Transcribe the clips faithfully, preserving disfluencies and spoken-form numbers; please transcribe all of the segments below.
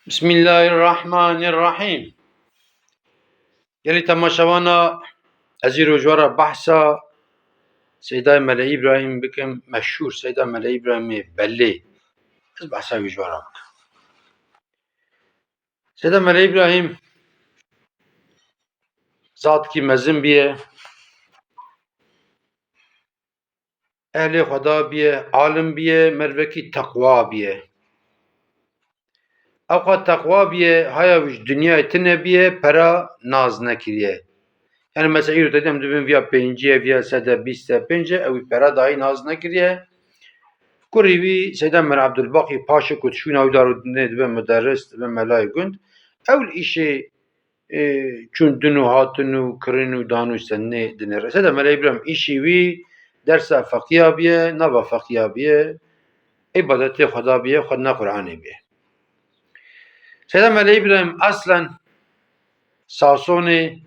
Bismillahirrahmanirrahîm. Gelî temaşevana, ez îro ji we re behsa Seydayê Mele Îbrahîm bikim, meşhûr Seyda Mele Îbrahîmê Belê. Ez behsa wî ji we re bikim. Seyda Mele Îbrahîm zatkî mezin bîye, ehlê Xweda bîye, alim bîye, mervekî teqwa bîye. Ewqas teqwa bîye, haya wî ji dinyayê tune bîye, pera naz nekiriye. Yani mesela îro te dî em dibin viya pêncî ye, viya sede bîst e, pênc e, ew wî pera dayî naz nekiriye. Kurî wî Seyda Mir Abdulbaqî paşê ku dişûna wî dar û dinê dibe muderris, dibe melayê gund. Ew li îşê, e, çûn din û hatin û kirin û dan û senê dinêre. Seyda Mele Îbrahîm îşî wî dersa feqiya bîye, nava feqiya bîye, îbadetê Xweda bîye, xwendina Qur'anê bîye. Seyda Mele Îbrahîm eslen Sasonê,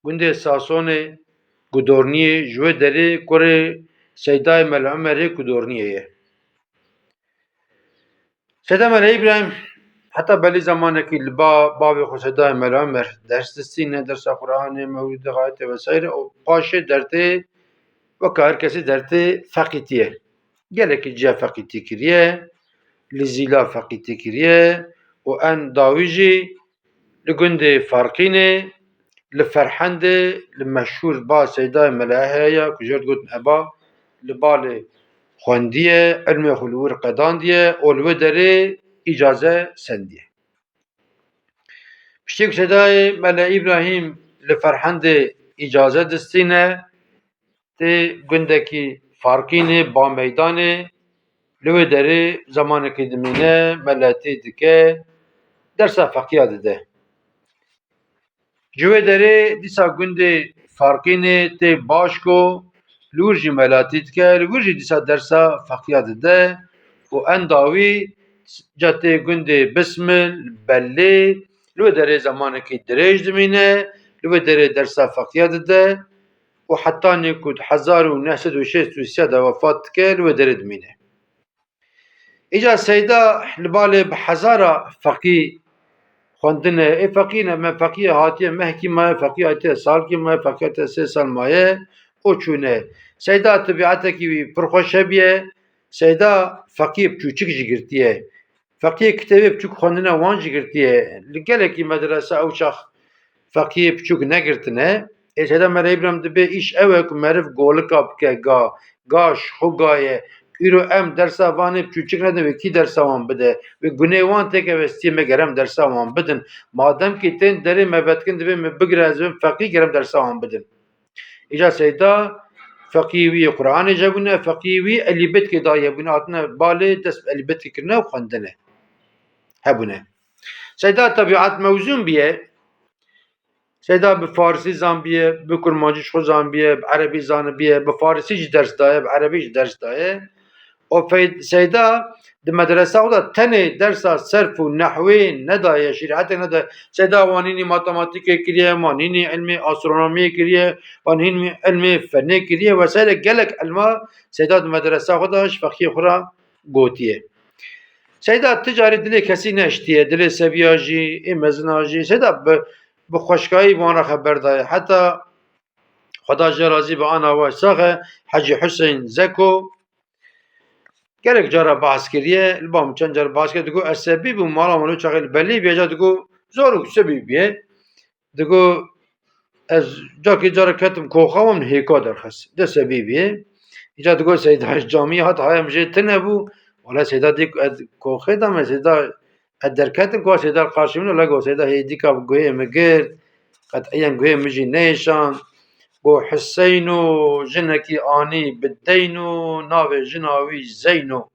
gundê Sasonê, Gudorniyê, ji wê derê kurê Seydayê Mele Omerê Gudorniyê ye. Seyda Mele Îbrahîm heta belî zemanekî li ba bavê xwe Seydayê Mele Omer ders distîne, dersa Qur'anê, mewlûdê, xayetê vesaire û paşê dertê weke her kesî dertê feqîtî ye. Gelekî ciya feqîtî kiriye, li Zîla feqîtî kiriye û en dawî jî li gundê Farqînê, li Ferhendê, li meşhûr ba Seydayê Mele Yehya ku jê re digotin Eba, li balê xwendiye, ilmê xwe li wir qedandiye û li wê derê îcaze sendiye. Piştî ku Seydayê Mele Îbrahîm li Ferhendê îcaze distîne, tê gundekî Farqînê, Bameydanê, li wê derê zemanekê dimîne, meletî dike, dersa feqiya dide. Ji wê derê dîsa gundê Farqînê tê Başko, li wir jî melatî dike, li wir jî dîsa dersa feqiya dide û en dawî ca tê gundê Bismil, Bellê, li wê derê zemanekî dirêj dimîne, li wê derê dersa feqiya dide û hetanî ku di hezar û neh sed û şêst û sê de wefat dike, li wê derê dimîne. Îca Seyda li balê bi hezara feqî xwendine. Ê feqî ne, me feqiyê hatiye mehkî maye, feqî hatiye salkî maye, feqî hatiye sê sal maye û çûne. Seyda tebîetekî wî pir xweş hebiye. Seyda feqiyê biçûçik jî girtiye. Feqiyê kitêbê biçûk xwendine wan jî girtiye. Li gelekî medrese ew çax feqiyê biçûk negirtine. Ê Seyda Mele Îbrahîm dibê îş ew e ku meriv golika bike ga, ga ji xwe ga ye. Îro em dersa vanê biçûçik nedin, wê kî dersa wan bide? Wê gunê wan têkeve, stiyê me gerem dersa wan bidin. Madem kî tên derê me vetikin, dibê me bigire, ez bim feqî, gerem dersa wan bidin. Îca Seyda feqî wî Qur'anê jebûne, feqî wî elîbetkê daye bûne, hatine balê dest bi elîbetkê kirine û xwendine. Hebûne. Seyda tebîet mewzûn bîye. Seyda bi farisî zanbiye, bi kurmancî ji xwe zanbiye, bi erebî zanibiye, bi farisî jî ders daye, bi erebî jî ders daye. Û fey-, Seyda di medresa xwe de tenê dersa serf û nehwê nedaye, şîreetê nedaye. Seyda wan hînî matematîkê kiriye, wan hînî ilmê astronomiyê kiriye, wan hînî ilmê fenê kiriye vesaire. Gelek ilma Seyda di medresa xwe de ji fexiyê xwe re gotiye. Seyda ti carî dilê kesî neştiye, dilê seviya jî, ê mezina jî. Seyda bi, bi xweşkayî wan re xeber daye. Heta Xweda jê razî be, ana we sax e, Hecî Huseyn Zeko gelek cara behs kiriye, li ba min çend cara behs kiriye, digot, ez sebî bûm, mala wan wê çaxê li belê bûye, ca digot, zarok sebî bûye. Digot, ez carkê carek ketim koxa wan, min hêka derxist. De sebî bûye. Îca digot, Seyda ji camiyê hat, haya min jê tune bû. Wele Seyda dî ku ez koxê de me, Seyda ez derketim, ku Seyda li qarşî min, wele got, Seyda hêdîka bi guhê min girt, qet'iyen guhê min jî nêşand. Got, Hiseyno jinekî anî bi deyno, navê jina wî Zeyno.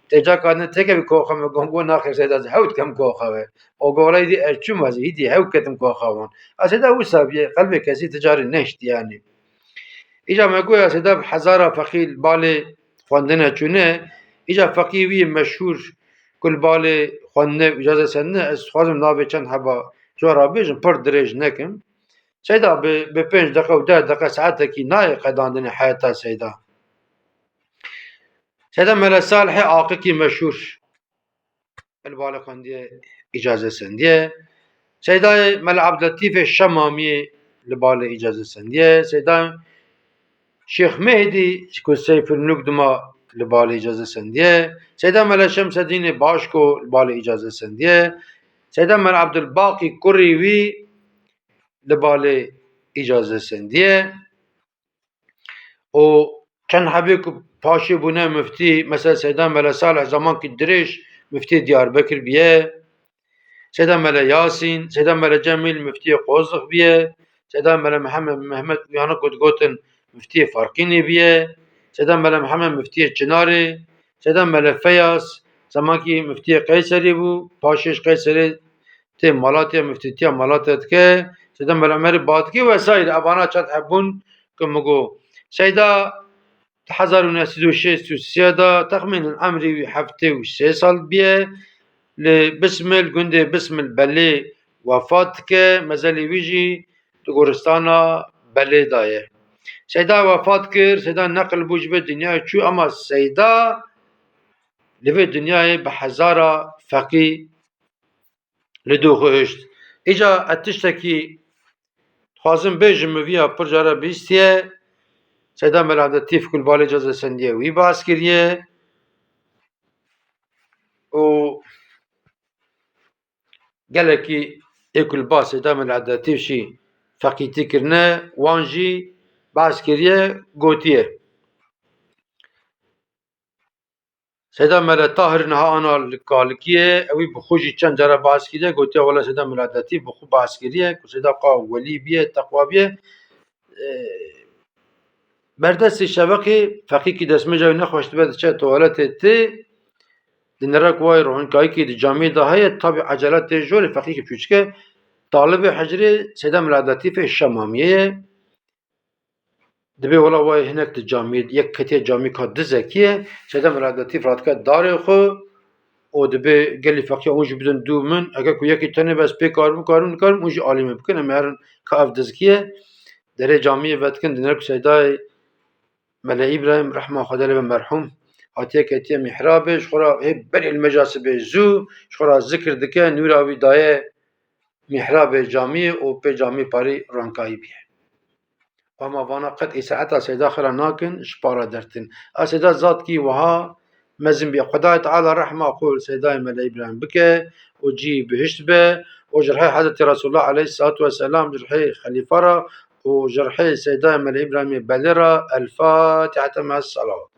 Tê caka din têkevî koxa min? Got, got, naxêr Seyda, ez hew dikem koxa we. O got, wele îdî ez çûm, ez îdî hew ketim koxa wan. A Seyda wisa bûye, qelbê kesî ti carî neştiye yanî. Îca me goya Seyda bi hezara feqî li balê xwendine çûne. Îca feqî wî yê meşhûr ku li balê xwendine û îcaze sendine, ez dixwazim navê çend heba ji we re bêjim, pir dirêj nekim. Seyda bi, bi pênc deqe û deh deqe saetekî nayê qedandinê heyeta Seyda. Seyda Mele Salihê Aqikî meşhûr. li balê xwendiye îcaze sendiye. Seydayê Mela Ebdletîfê Şemamiyê li balê îcaze sendiye. Seyda Şêx Mehdî ku Seyfulmuluk dima li balê îcaze sendiye. Seyda Mela Şemsedînê Başko li balê îcaze sendiye. Seyda Mela Ebdulbaqî kurî wî li balê îcaze sendiye. û çend hebê ku paşê bûne miftî, mesela Seyda Mele Salih zemankî dirêj miftiyê Diyarbekir biye, Seyda Mele Yasîn, Seyda Mele Cemîl miftiyê Qozix biye, Seyda Mele Mihemed, Mehmet Uyanık ku digotin miftiyê Farqînê biye, Seyda Mele Mihemed miftiyê Çinarê, Seyda Mele Feyas zemankî miftiyê Qeyserê bû, paşê ji Qeyserê tê Malatya, miftîtiya Malatya dike. Seyda Mela Umerê Badikê vesaîre. Evana çend heb bûn ku min got. Seyda di hezar û neh sed û şêst û sê de texmînen emrê wî heftê û sê sal biye. Li Bismil, gundê Bismil Belê wefat dike. Mezelê wî jî di goristana Belê de ye. Seyda wefat kir, Seyda neqil bû ji vê dinyayê çû, ama Seyda li vê dinyayê bi hezara feqî li dû xwe hişt. Îca ez tiştekî dixwazim bêjim, min viya pir cara bihîstiye. Seyda Mela Ebdletîf ku li balê îcaze sendiye wî behs kiriye û gelekî ê ku li ba Seyda Mela Ebdletîf jî feqîtî kirine, wan jî behs kiriye, gotiye. Seyda Mele Tahir niha ana li kalikiyê, ew ê bi xwe jî çend cara behs kiriye, gotiye wele Seyda Mela Ebdletîf bi xwe behs kiriye ku Seyda qa welî biye, teqwa biye. Ee, berdestê şeveqê feqîkî destmêja wî nexweş dibe, diçe tuwaletê tê, dinere ku wayê rohinkayîkî di camiyê de heye, tabî ecele tê jorê, feqîkî çûçik e. Talibê hicrê Seyda Mela Ebdletîfê Şemamiyê ye. Dibê wela wayê hinek di camiyê, yek ketiye camîka dizekî ye, Seyda Mela Ebdletîf radike darê xwe û dibê gelî feqîya hûn jî bidin dû min, eke ku yekî tenê bes pê karim, karim, nikarim, hûn jî alî min bikin, em ê herin ka ev dizkî ye. Derê camiyê vedikin, dinere ku Seydayê Mele Îbrahîm, rehma Xwedê lê be, merhûm, hatiye ketiye mîhrabê, ji xwe re hê berê li meja sibê zû, ji xwe re zikir dike, nûra wî daye mîhrabê camiyê û pê camî parî ronkayî bîye. Ama vana qet îsaeta Seyda xira nakin, ji para dertin. A Seyda zatkî wiha mezin bîye. Xwedayê Teala rehma xwe li Seydayê Mele Îbrahîm bike û cî bihişt be û ji rihê Hezretî Resulullah aleyhisselatu vesselam, ji rihê Xelîfa re û ji rihê Seydayê Mele Îbrahîmê Belê re. El Fatiha. Teme salavat.